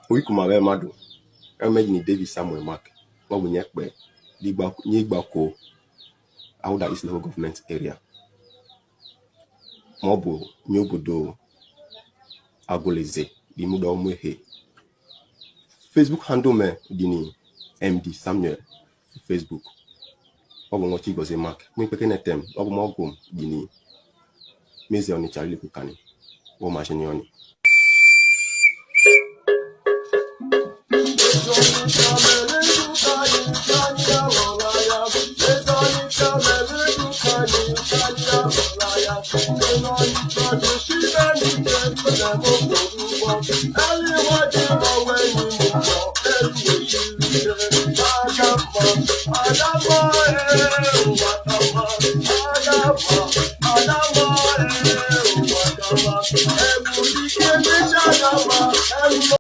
Oikuma be mmadụ emeji ni David Samuel Mark maọbụ nye kpe nye Igbako Awuda East Local Government Area maọbụ nye obodo Aguleze n'ime Umuehe. Facebook handle me dị ni MD Samuel Facebook. Ọ bụ nwa Chigozie Mark. Mụ ikpeke netem ọ bụ mọgwụ dị ni Meze Onitsha Ilekwu Kani. Wọ́n máa ṣe ní ọ́ni.